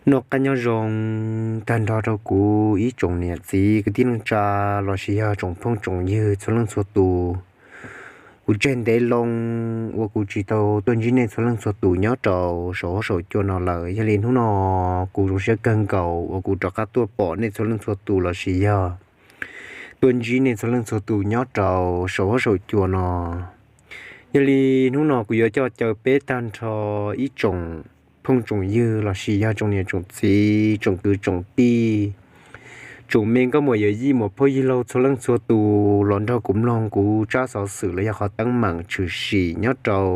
Noj qab nyob zoo tag nrho rau kuv ib tsoom niam txiv kwv tij neej tsa lossis yog tsoom phooj tsoom ywg txhua leej txhua tus. Kuv tseg ntev loo uas kuv tsis tau tuaj ntsib nej txhua leej txhua tus nyob rau saum huab saum cua no lawm, yog li hnub no kuv zoo siab kawg nkaus uas kuv rov qab tuaj pom nej txhua leej txhua tus lossis yog tuaj ntsib nej txhua leej txhua tus nyob rau saum huab saum cua no. Yog li hnub no kuv yuav coj caw peb tag nrho ib tsoom phooj tsoom ywg lossis yog tsoom niam tsoom txiv tsoom kwv tsoom tij, tsoom me nkauj muam yawm yij muam phauj yij laug txhua leej txhua tus los nrog kuv mloog kuv tsab xov xwm los yog qhov teeb meem tshwm sim nyob rau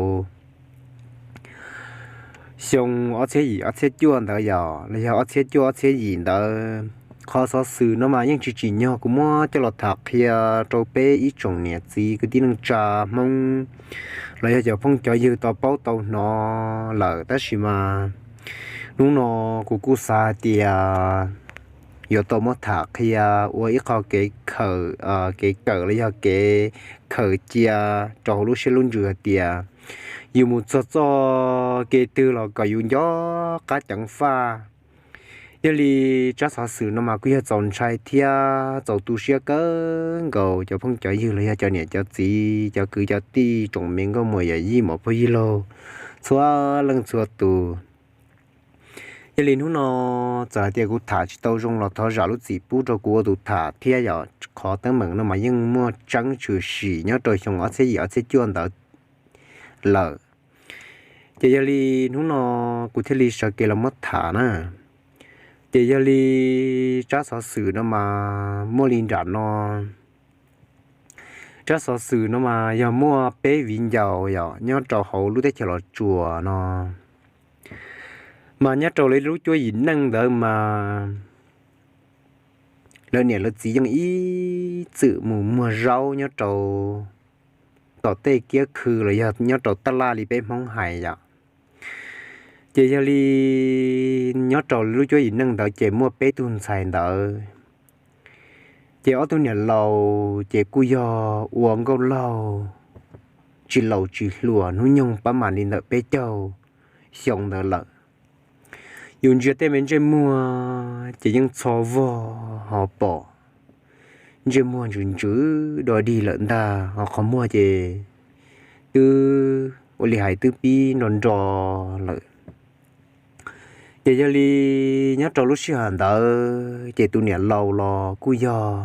xyoo ob txhiab yim ob txhiab cuaj ntawd yom, los yog ob txhiab cuaj ob txhiab yim ntawd. Qhov xov xwm no mas yeej tsis tsim nyog kuv muab coj los tham qhia rau peb ib tsoom niam txiv kwv tij neej tsa Hmoob los yog cov phooj cov ywg tau paub tau hnov lawm, tab sis mas hnub no kuv kuj xav hais tias yuav tau muab tham qhia ua ib qho kev khawm, kev kawm los yog kev khaws cia rau hauv lub siab lub ntsws hais tias yus mus txog txoj kev twg los kom yus nco qab ceev faj. Yog li tsab xov xwm no mas kuj yog txaus ntshai thiab txaus tu siab kawg nkaus cov phooj cov ywg los yog cov niam cov txiv cov kwv cov tij tsoom me nkauj muam yawm yij muam phauj yij laug txhua leej txhua tus. Yog li hnub no txawm hais tias kuv tham tsis tau zoo los thov zam lub txim pub rau kuv ua tus tham thiab yom. Qhov teeb meem no mas yeej muaj tseeb tshwm sim nyob rau xyoo ob txhiab yim ob txhiab cuaj ntawd lawm. Ces yog li hnub no kuv thiaj li sawv kev los muab tham na. Ces yog li tsab xov xwm no mas muaj li nram no. Tsab xov xwm no mas yog muaj peb viv ncaus yom nyob rau hauv lub teb chaws Los Tsuas no. Mas nyob rau lub cuab yim neej ntawd mas lawv niam lawv txiv yeej ib txwm mus muag zaub nyob rau tom tej kiab khw los yog nyob rau taj laj li peb Hmoob hais yom. Ces yog li nyob rau lub cuab yim neej ntawd ces muaj peb tug ntxhais ntawd. Ces ob tug niam laus ces kuj yog ua nkauj laug tsis laus tsis hluas hnub nyoog pab mam li ntawm peb caug xyoo ntawd lawm. Yus ntsia tej me ntsej muag ces yeej txho vog ho pom ntsej muag ntsws ntsws dog dig lawm ntag, ho qhov muag ces twb ua li hais twb pib nro nro lawm. Ces yog li nyob rau lub sij hawm ntawd ces tus niam laus los kuj yog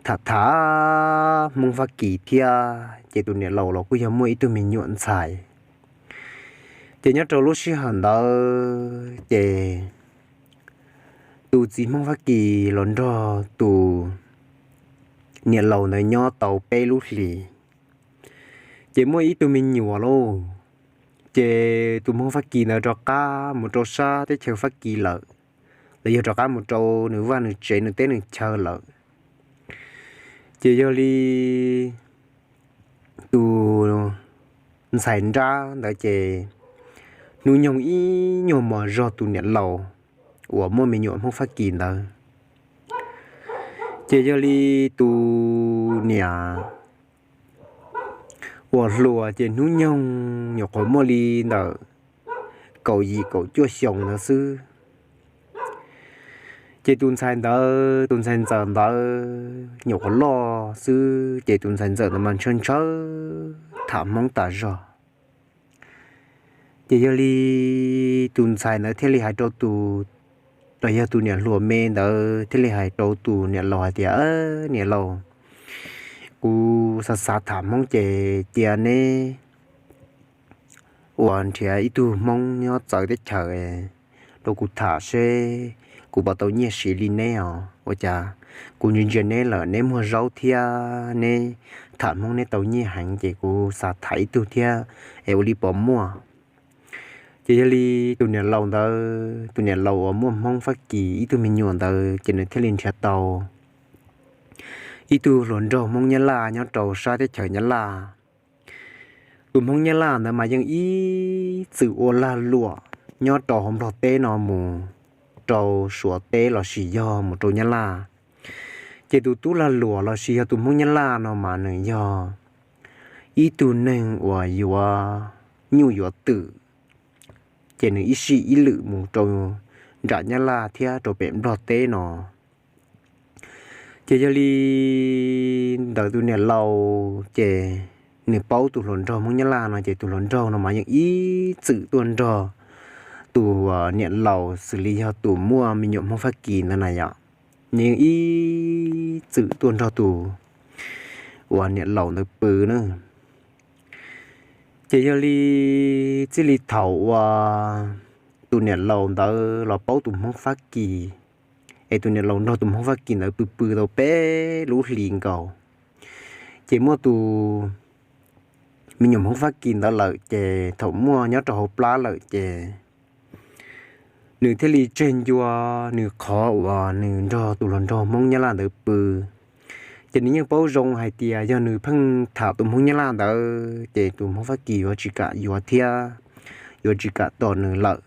tham tham Hmoob Fab Kis thiab, ces tus niam laus los kuj yog muaj ib tug me nyuam ntxhais. Ces nyob rau lub sij hawm ntawd ces tus txiv Hmoob Fab Kis los nrog tus niam laus ntawd nyob tau peb lub hlis. Ces muaj ib tug me nyuam lauj, ces tus Hmoob Fab Kis ntawd rov qab mus rau sab teb chaws Fab Kis lawm, los yog rov qab mus rau nws vaj nws tsev nws teb nws chaw lawm. Ces yog li tus ntxhais nrab ntawd ces hnub nyoog ib nyuag mos zog tus niam laus uas muaj me nyuam Hmoob Fab Kis ntawd. Ces yog li tus niam uas hluas ces hnub nyoog nyuam qhuav muaj li ntawm kaum yim kaum cuaj xyoo ntawd xwb. Ces tus ntxhais ntawd, tus ntxhais ntxawm ntawd nyuam qhuav loj xwb, ces tus ntxhais ntxawm ntawd mas ntshaw ntshaw tham Hmoob tas zog. Ces yog li tus ntxhais ntawd thiaj li hais rau tus, los yog tus niam hluas me ntawd thiaj li hais rau tus niam laus hais tias, Niam laus, kuv xav xav tham Hmoob ces cia neb uas nrhiav ib tug Hmoob nyob txawv teb chaws rau kuv tham seb kuv puas tau nyiaj siv li neb os. Ua cas kuv ntsia ntsia neb lawm neb muag zaub thiab neb tham Hmoob neb tau nyiaj heev, ces kuv xav tham ib tug thiab es ua li puas muaj? Ces yog li tus niam laus ntawd, tus niam laus uas muaj Hmoob Fab Kis ib tug me nyuam ntawd, ces nws thiaj li nrhiav tau ib tug hluas nraug Hmoob Nyab Laj nyob rau sab teb chaws Nyab Laj. Tus Hmoob Nyab Laj ntawd mas yeej ib txwm ua lag luam nyob rau hauv Nplog teb no mus rau Suav teb lossis yog mus rau Nyab Laj. Ces tus tub lag luam lossis yog tus Hmoob Nyab Laj no mas nws yog ib tug neeg uas yuav nyuj yuav twm, ces nws ib sij ib lwm mus rau nram Nyab Laj thiab rau pem Nplog teb no. Ces yog li ntawm tus niam laus ces nws paub tus hluas nraug Hmoob Nyab Laj no ces tus hluas nraug no mas yeej ib txwm tuaj nrog tus niam laus xws li yog tus muaj me nyuam Hmoob Fab Kis ntawd na yom. Nws yeej ib txwm tuaj nrog tus uas niam laus ntawd pw na. Ces yog li txij li thaum uas tus niam laus ntawd los paub tus Hmoob Fab Kis, es tus niam laus nrog tus Hmoob Fab Kis ntawd pw pw tau peb lub hlis nkaus, ces muaj tus me nyuam Hmoob Fab Kis ntawd lawm ces thaum muaj nyob rau hauv plab lawm ces nws thiaj li tseg ncua nws qhov uas nws nrog tus hluas nraug Hmoob Nyab Laj ntawd pw. Ces nws yeej paub zoo hais tias yog nws pheej tham tus Hmoob Nyab Laj ntawd ces tus Hmoob Fab Kis yuav tsis kam yuav thiab yuav tsis kam tos nws lawm.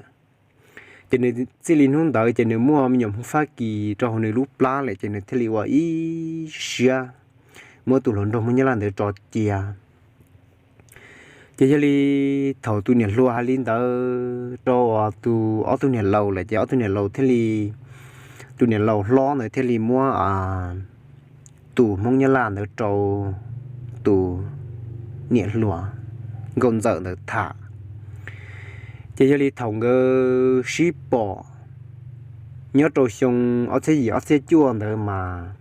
Ces nws txij li hnub ntawd ces nws muaj me nyuam Hmoob Fab Kis rau hauv nws lub plab lawm ces nws thiaj li ua ib siab muab tus hluas nraug Hmoob Nyab Laj ntawd tso cia. Ces yog li thaum tus niam hluas hais li ntawd rau tus ob tug niam laus lawm ces ob tug niam laus thiaj li, tus niam laus hlob ntawd thiaj li muab tus Hmoob Nyab Laj ntawd rau tus niam hluas nkauj ntxawm ntawd tham. Ces yog li thaum nkawd sib pom nyob rau xyoo ob txhiab yim ob txhiab cuaj ntawd mas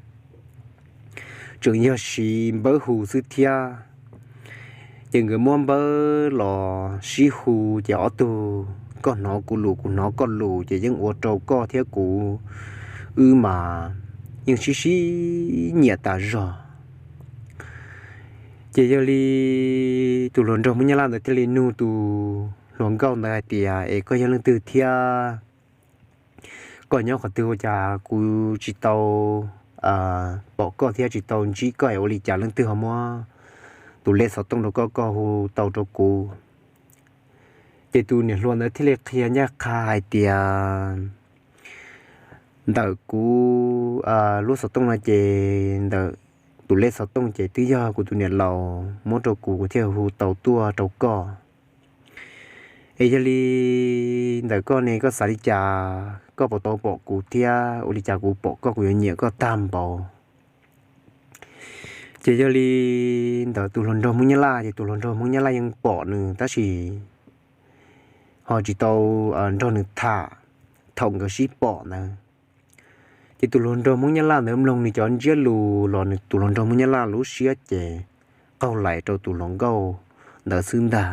tseem yog siv npawb hu xwb thiab. Ces nkawd muab npawb los sib hu, ces ob tug koj hnov kuv lus kuv hnov koj lus ces yeej ua rau koj thiab kuv wb mas yeej sib sib nyiam tas zog. Ces yog li tus hluas nraug Hmoob Nyab Laj ntawd thiaj li nug tus hluas nkauj ntawd hais tias es koj yog leej twg thiab koj nyob qhov twg ua cas kuv tsis tau pom koj thiab tsis tau ntsib koj es ua li cas leej twg ho muab tus lej xov tooj rau koj, koj hu tau rau kuv? Ces tus niam hluas ntawd thiaj li qhia ncaj qha hais tias ntawm kuv lub xov tooj no ces ntawm tus lej xov tooj ces twb yog kuv tus niam laus muab rau kuv, kuv thiaj hu tau tuaj rau koj. Es yog li ntawm koj ne koj xav li cas, koj puas tau pom kuv thiab ua li cas kuv pom koj kuv yuav nyiam koj tag npaum? Ces yog li ntawm tus hluas nraug Hmoob Nyab Laj ces tus hluas nraug Hmoob Nyab Laj yeej pom nws tab sis ho tsis tau nrog nws tham thaum nkawd sib pom ntawd. Ces tus hluas nraug Hmoob Nyab Laj ntawd mloog nws cov ntsiab lus los nws tus hluas nraug Hmoob Nyab Laj lub siab ces qaug lais rau tus hluas nkauj ntawd xwb ntag.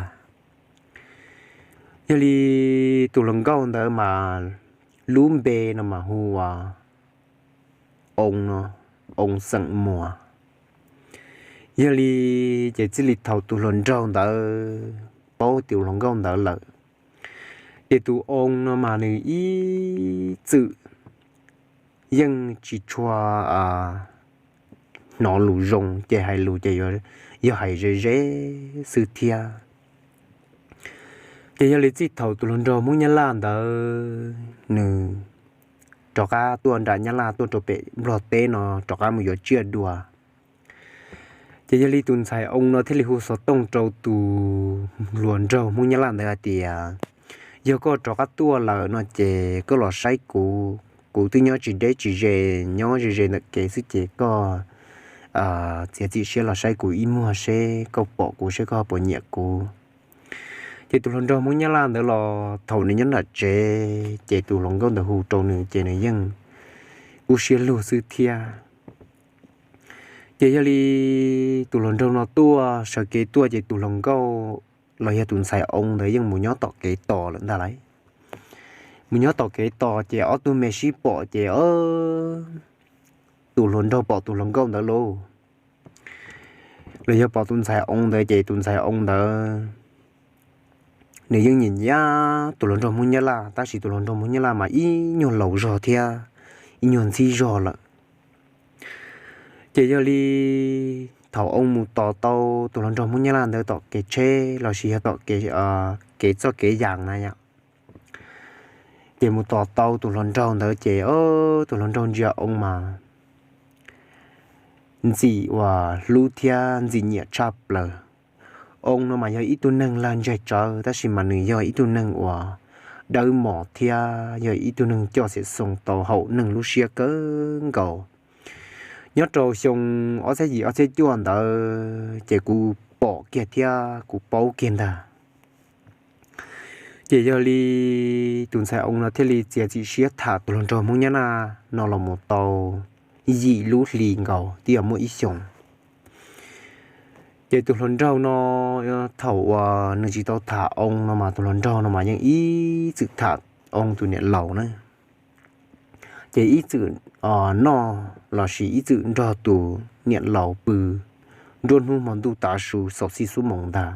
Yog li tus hluas nkauj ntawd mas lub npe no mas hu ua Oo no, Oo xeem Muas. Yog li ces txij li thaum tus hluas nraug ntawd paub tus hluas nkauj ntawd lawm, ces tus Oo no mas nws ib txwm yeej tsis tshua hnov lus zoo, ces hais lus ces yog hais ze ze xwb thiab. Ces yog li txij thaum tus hluas nraug Hmoob Nyab Laj ntawd nws rov qab tuaj nram Nyab Laj tuaj rau pem Nplog teb no rov qab mus yuav tsiaj dua. Ces yog li tus ntxhais Oo no thiaj li hu xov tooj rau tus hluas nraug Hmoob Nyab Laj ntawd hais tias, yog koj rov qab tuaj lawm no ces koj los saib kuv, kuv twb nyob tsis deb tsis ze, nyob ze ze ntawm kev xwb ces koj txiav txim siab los saib kuv ib muag seb koj pom kuv seb koj puas nyiam kuv. Ces tus hluas nraug Hmoob Nyab Laj ntawd los thaum nws nyob nram tsev ces tus hluas nkauj ntawd hu rau nws ces nws yeej kub siab lug xwb thiab. Ces yog li tus hluas nraug no tuaj sawv kev tuaj ces tus hluas nkauj los yog tus ntxhais Oo ntawd yeej mus nyob tom kev tos lawm ntag lauj. Mus nyob tom kev tos ces ob tug me sib pom ces tus hluas nraug pom tus hluas nkauj ntawd lauj, los yog pom tus ntxhais Oo ntawd ces tus ntxhais Oo ntawd nws yeej nyiam nyiam tus hluas nraug Hmoob Nyab Laj, tab sis tus hluas nraug Hmoob Nyab Laj mas ib nyuag laus zog thiab ib nyuag ntxhib zog lawm. Ces yog li thaum Oo mus tos tau tus hluas nraug Hmoob Nyab Laj ntawd tom kev tsheb los sis yog tom kev txoj kev yas na yom, ces mus tos tau tus hluas nraug ntawd ces tus hluas nraug ntsia Oo mas ntxim uas hlub thiab ntxim nyiam tshaj plaws. Oo no mas yog ib tug neeg lag ntseg tsawv tab sis mas nws yog ib tug neeg uas dawb mos thiab yog ib tug neeg coj xiam xoo tau haum neeg lub siab kawg nkaus. Nyob rau xyoo ob txhiab yim ob txhiab cuaj ntawd ces kuv pom kiag thiab kuv paub kiag ntag. Ces yog li tus ntxhais Oo no thiaj li txiav txim siab tham tus hluas nraug Hmoob Nyab Laj no los mus tau yim lub hli nkaus twb yog muaj ib xyoos. Ces tus hluas nraug no, thaum uas nws tsis tau tham Oo no mas tus hluas nraug no mas yeej ib txwm tham Oo tus niam laus na. Ces ib txwm noj lossis ib txwm nrog tus niam laus pw nruab hnub hmo ntuj tav su xaus xij xub moos ntag.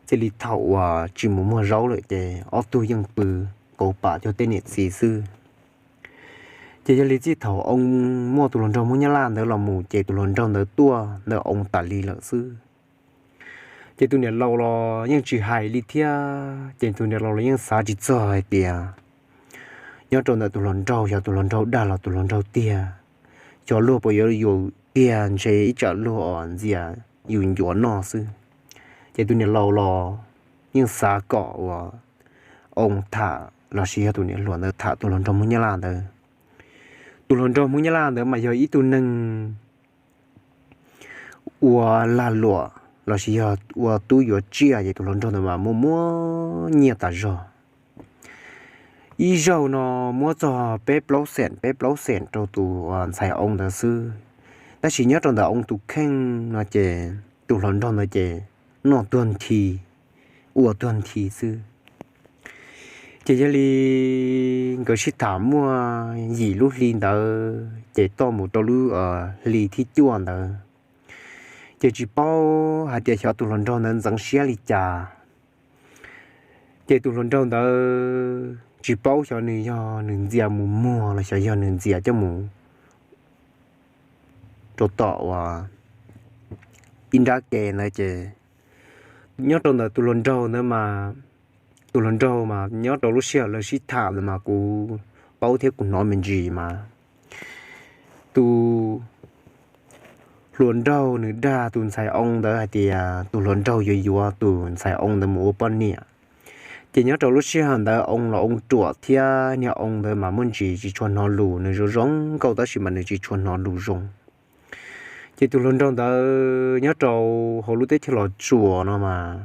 Cia li thaum uas tsis mus muag zaub lawm ces ob tug yeej pw kauv pam cuag tej niam txiv xwb. Ces yog li txij thaum Oo muaj tus hluas nraug Hmoob Nyab Laj ntawd los mus ces tus hluas nraug ntawd tuaj ntawm Oo tas li lawm xwb. Ces tus niam laus los yeej tsis hais li thiab, ces tus niam laus los yeej xav tsis txog hais tias nyob rau ntawm tus hluas nraug, xyov tus hluas nraug dag los tus hluas nraug tiag, xyov luag puas yuav yus tiag, ntshe ib tsam luag os ntxias yus ncuav noj xwb. Ces tus niam laus los yeej xav kom uas Oo tham lossis yog tus niam hluas ntawd tham tus hluas nraug Hmoob Nyab Laj ntawd. Tus hluas nraug Hmoob Nyab Laj ntawd mas yog ib tug neeg ua lag luam lossis yog ua tub yuav tsiaj ces tus hluas nraug ntawd mas muaj muaj nyiaj tas zog. Ib zaug no muab txog peb plaub xeem peb plaub xeem rau tus ntxhais Oo ntawd xwb. Tab sis nyob rau ntawm Oo tus kheej no ces tus hluas nraug ntawd ces noj tuag nthi, ua tuag nthi xwb. Ces yog li nkawd sib tham muaj yim lub hli ntawd ces toj mus rau lub hli thib cuaj ntawd, ces tsis paub hais tias xyov tus hluas nraug ntawd ntxeev siab li cas. Ces tus hluas nraug ntawd tsis paub xyov nws yog nws ntxias mus muag los xyov yog nws ntxias coj mus rau tom uas ib nrab ke ntawd ces nyob rau ntawm tus hluas nraug ntawd mas, tus hluas nraug mas nyob rau lub sij hawm lawv sib tham ntawd mas kuv paub thiab kuv hnov me ntsis mas tus hluas nraug nws dag tus ntxhais Oo ntawd hais tias tus hluas nraug yuav yuav tus ntxhais Oo ntawd mus ua poj niam. Ces nyob rau lub sij hawm ntawd Oo los Oo ruam thiab niag Oo ntawd mas muaj ntsis tsis tshua hnov lus, nws zoo zoo nkauj tab sis mas nws tsis tshua hnov lus zoo. Ces tus hluas nraug ntawd nyob rau hauv lub teb chaws Los Tsuas no mas,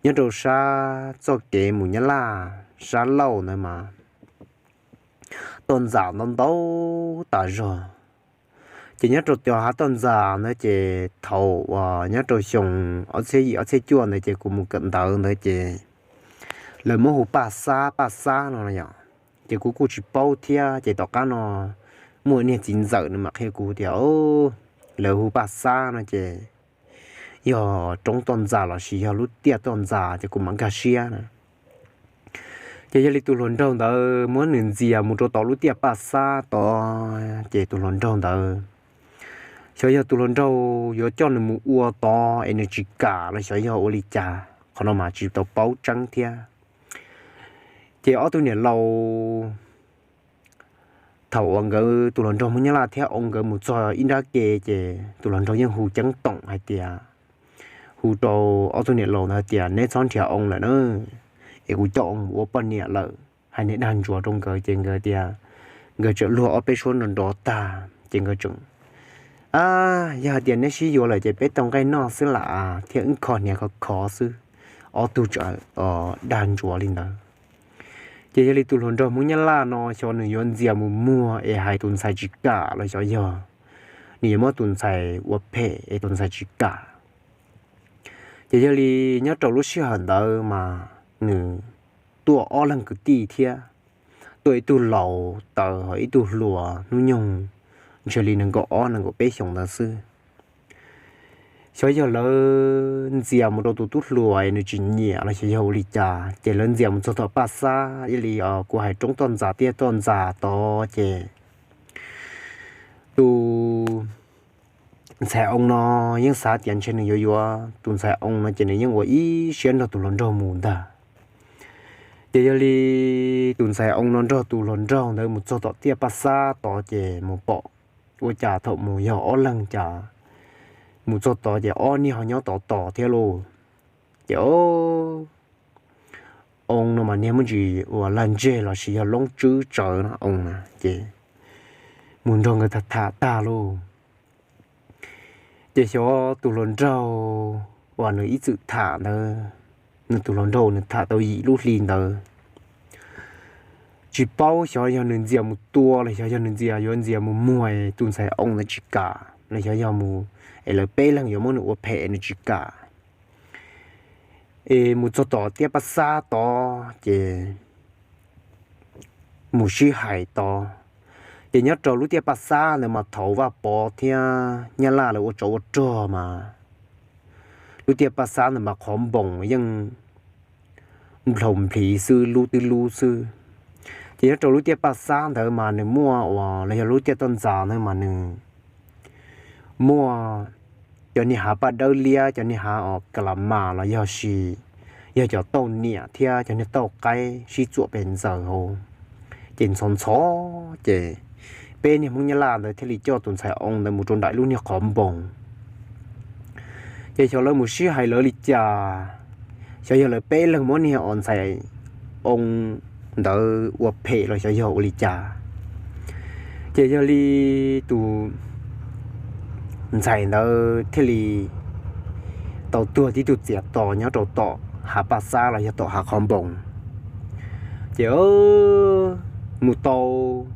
nyob rau sab txoj kev mus Nyab Laj sab laug ntawd mas toj ntxas ntau ntau tas zog. Ces nyob rau cov hav toj ntxas ntawd ces thaum uas nyob rau xyoo ob txhiab yim ob txhiab cuaj ntawd ces kuv mus kawm ntawv ntawd ces lawv muab hu Paj Xab Paj Xab no yom. Ces kuv kuj tsis paub thiab ces tom qab no muaj niag txiv ntxawm nws mam qhia kuv tias lawv hu Paj Xab no ces yog roob toj ntxas lossis yog lub tiaj toj ntxas ces kuv mam nkag siab na. Ces yog li tus hluas nraug ntawd muab nws ntxias mus rau tom lub tiaj Paj Xab tod, ces tus hluas nraug ntawd xyov yog tus hluas nraug yuav coj nws mus ua tod es nws tsis kam los xyov yog ua li cas, qhov no mas tsis tau paub tseeb thiab. Ces ob tug niam laus thaum uas nkawd tus hluas nraug Hmoob Nyab Laj thiab Oo nkawd mus txog ib nrab ke ces tus hluas nraug yeej hu ceeb toom hais tias, hu rau ob tug niam laus ntawd hais tias neb txhob nrhiav Oo lawm na, es kuv coj Oo mus ua poj niam lawm. Hais niag dag ntsuav rau nkawd ces nkawd tias, nkawd tseem luag ob peb suab nrov nrov tag ces nkawd tseem, a, yog hais tias neb sib yuav lawm ces peb tau nqaij noj xwb lam thiab wb kho hniav khov khov xwb. Ob tug tseem dag ntsuav li ntawd. Ces yog li tus hluas nraug Hmoob Nyab Laj no xyov nws yuav ntxias mus muag es hais tus ntxhais tsis kam los xyov yog nws yuav muab tus ntxhais ua phem es tus ntxhais tsis kam. Ces yog li nyob rau lub sij hawm ntawd mas nws tuaj ob leeg kwv tij thiab, tuaj ib tug laus taws ho ib tug hluas hnub nyoog ntshe li nees nkaum ob nees nkaum peb xyoos ntawd xwb. Xyov yog lawv ntxias mus rau tus tub hluas nws tsis nyiam los xyov yog ua li cas ces lawv ntxias mus txog tom Paj Xab ib li kuv hais roob toj ntxas tiaj toj ntxas tod ces tus ntxhais Oo no yeej xav tias ntshe nws yuav yuav tus ntxhais Oo no ces nws yeej ua ib siab nrog tus hluas nraug mus ntag. Ces yog li tus ntxhais Oo no nrog tus hluas nraug ntawd mus txog tom tiaj Paj Xab tod ces mus pom ua cas thaum mus yog ob leeg cas mus txog tod ces ob niag ho nyob tod tos thiab lauj. Ces o oo no mas niag muaj ntsis uas lag ntseg los sis yog loob tswb tsawv no oo na ces mus nrog nkawd tham tham tag lauj. Ces xyov tus hluas nraug uas nws ib txwm tham ntawd, nws tus hluas nraug nws tham tau yim lub hli ntawd, tsis paub xyov yog nws ntxias mus tua los xyov yog nws ntxias yuav ntxias mus muag tus ntxhais oo ntawd tsis kam los xyov yog mus es lawv peb leeg yuav muab nws ua phem nws tsis kam es mus txog tom tiaj paj xab tod ces mus sib hais tod. Ces nyob rau lub tiaj paj xab ntawd mas thaum Vaj Pov thiab Nyab Laj lawv ua tsov ua rog mas lub tiaj paj xab ntawd mas qhov npoos yeej nplhaus nplhiv xwb, lub twb lub xwb. Ces nyob rau lub tiaj paj xab ntawd mas nws muaj uas los yog lub tiaj toj ntxas ntawd mas nws muaj cov niag hav paj dawb liab, cov niag hav os ka la mas los yog sis yog cov tauj niam thiab cov niag tauj qaib sib txuam pes ntxaws hauv. Ces ntxhov ntxhov ces peb niag Hmoob Nyab Laj ntawd thiaj li coj tus ntxhais oo ntawd mus rau nram lub niag qhov npoos. Ces xyov lawv mus sib hais lawv li cas, xyov yog lawv peb leeg muab niag os ntxhais oo ntawd ua phem los xyov yog ua li cas. Ces yog li tus ntxhais ntawd thiaj li tau tuag tib tug txiav to nyob rau tom hav paj xab los yog tom hav qhov npoos. Ces mus tau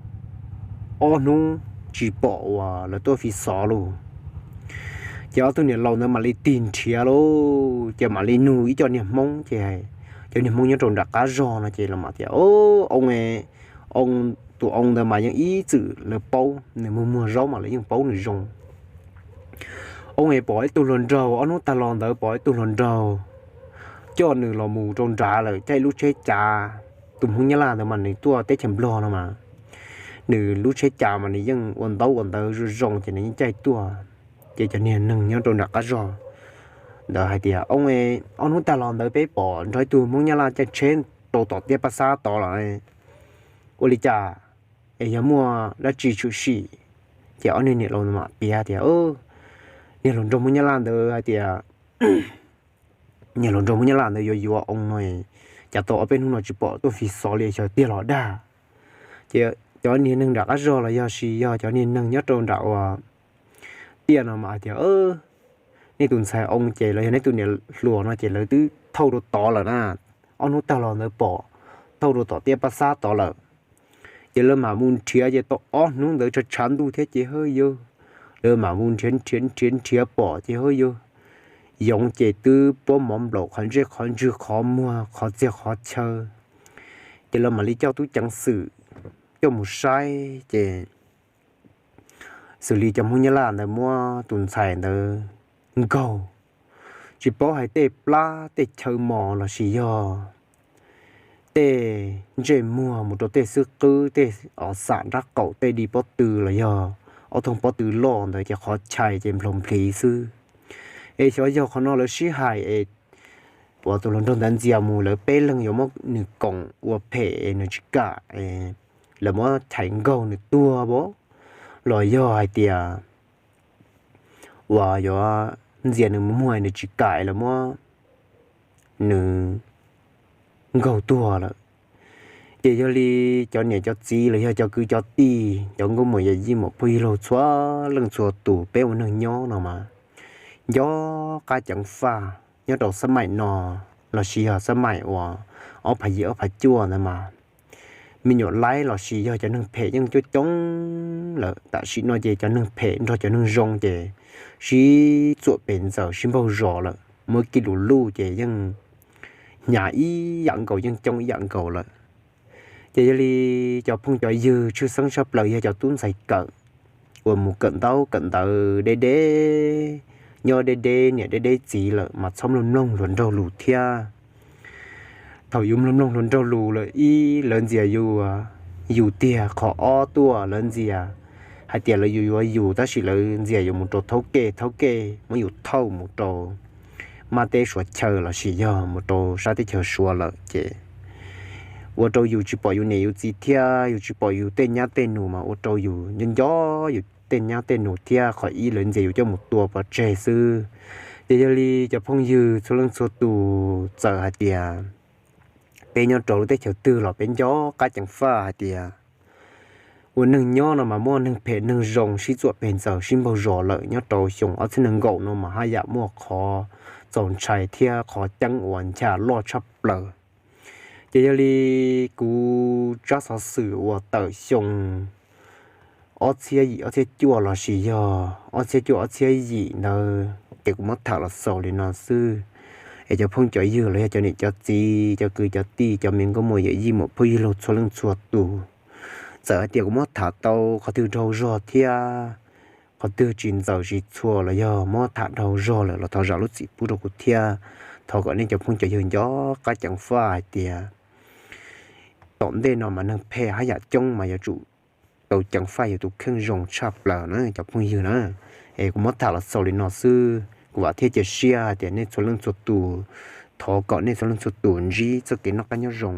ob hnub tsis pom uas lawv tuaj fi xov lauj. Ces ob tug niam laus ntawd mam li tig nrhiav lauj, ces mam li nug ib co niag Hmoob ces cov niag Hmoob nyob rau nram qab zog no ces los mam tias, oo, oo, tus oo ntawd mas yeej ib txwm lawv paub nws muag muag zaub mas lawv yeej paub nws zoo. Oo es pom ib tug hluas nraug, ob hnub tag los ntawd pom ib tug hluas nraug coj nws los mus rau nrad lawm, caij lub tsheb cav. Tus Hmoob Nyab Laj ntawd mas nws tuaj teb chaws Nplog no mas nws lub tsheb cav mas nws yeej ua ntaub ua ntawv zoo zoo ces nws yeej caij tuaj. Ces cov niag neeg nyob rau nram qab zog ntawd hais tias, oo, ob hnub tag los ntawd peb pom nrog ib tug Hmoob Nyab Laj caij tsheb rau tom tiaj paj xab tod lawm, ua li cas es yog muaj dab tsi tshwm sim? Ces ob niag niam laus mam piav tias, niag hluas nraug Hmoob Nyab Laj ntawd hais tias niag hluas nraug Hmoob Nyab Laj ntawd yuav yuav oo no, cas tau ob peb hnub no tsis pom tuaj fi xov li, xyov tiag los dag. Ces cov niag neeg nram qab zog los yog sis yog cov niag neeg nyob rau nram uas tiaj no mas hais tias, nej tus ntxhais oo ces los yog nej tus niam hluas no ces lawv twb thauj rau tod lawm na, ob hnub tag los ntawd pom thauj rau tom tiaj paj xab tod lawm. Ces lawv mam mus nrhiav ces tau ob hnub ntawd tshav tshav ntuj thiab ces hawb yawg, lawv mam mus nrhiav nrhiav nrhiav nrhiav pom ces hawb yawg, yoov ces twb puab mov nplaum qhov ntsej qhov ntswg qhov muag qhov txiag qhov chaw. Ces lawv mam li coj tub ceev xwm coj mus saib ces xws li cov Hmoob Nyab Laj ntawd muab tus ntxhais ntawd nkaug, tsis paub hais tej plab tej chaw mos los sis yog tej ntsej muag mus rau tej xwb qwb tej os xam nrab qaum tej di pob tw los yog ob thooj pob tw loj ntawd ces qhov chaw ces nplhaus nplhiv xwb. Es xyov yog qhov no lawv sib hais es uas tus hluas nraug ntawd ntxias mus lawv peb leeg yuav muab nws koom ua phem es nws tsis kam, lawv muab chais nkaug nws tuag pab, los yog hais tias uas yuav ntxias nws mus muag nws tsis kam lawv muab nws nkaug tuag lawm. Ces yog li cov niam cov txiv los yog cov kwv cov tij cov nkauj muam yawm yij muam phauj yawg laug txhua leej txhua tus peb ua neeg nyob no mas nco qab ceev faj nyob rau xab maim no los sis yog xab maim uas ob phav yim ob phav cuaj ntawd mas me nyuam laib los sis yog cov neeg phem yeej coob coob lawm. Tam sim no ces cov neeg phem nrog cov neeg zoo ces sib txuam pes ntxaws sib npaug zos lawm, muaj ib kis lus luj ces yeej hnyav ib yam nkaus yeej coob ib yam nkaus lawm. Ces yog li cov phooj cov ywg tshwj xeeb tshaj plaws yog cov tub ntxhais kawm uas mus kawm ntaub kawm ntawv deb deb, nyob deb deb niam deb deb txiv lawm mas txhob mloog mloog hluas nraug lus thiab. Thaum yus mloog mloog hluas nraug lus lawm ib lawv ntxias yus, yus tiag, qhov ob tuaj lawv ntxias hais tias lawv yuav yuav yus tab sis lawv ntxias yus mus rau thaub kej, thaub kej muab yus thauj mus rau mab teb suav chaw los sis yog mus rau sab teb chaws Suav lawm ces ua rau yus tsis pom yus niam yus txiv thiab yus tsis pom yus tej nyab tej nus mas ua rau yus nco nco yus tej nyab tej nus thiab qhov ib lawv ntxias yus coj mus tua pov tseg xwb. Ces yog li cov phooj ywg txhua leej txhua tus txawm hais tias peb nyob rau lub teb chaws twg los peb nco qab ceev faj hais tias ua neeg nyob no mas muaj neeg phem neeg zoo sib txuam pes ntxaws sib npaug zos lawm. Nyob rau xyoo ob txhiab nees nkaum no mas haj yam muaj qhov txaus ntshai thiab qhov ceeb uas ncha loj tshaj plaws. Ces yog li kuv tsab xov xwm uas tawm xyoo ob txhiab yim ob txhiab cuaj los sis yog ob txhiab cuaj ob txhiab yim ntawd ces kuv muab tham los xaus li no xwb. Es cov phooj cov ywg los yog cov niam cov txiv cov kwv cov tij cov me nkauj muam yawm yij muam phauj yawg laus txhua leej txhua tus, txawm hais tias kuv muab tham tau qhov twg dhau zog thiab qhov twg tsis ntxaws tsis txhua los yog muab tham dhau zog lawm los thov zam lub txim pub rau kuv thiab. Thov kom nej cov phooj cov ywg nco qab ceev faj hais tias tom ntej no mas neeg phem haj yam coob mas yuav tsum tau ceev faj yus tus kheej zoo tshaj plaws na cov phooj ywg na. Es kuv muab tham los xaus li no xwb, kuv vam thiab cia siab hais tias nej txhua leej txhua tus, thov kom nej txhua leej txhua tus ntsib txoj kev noj qab nyob zoo.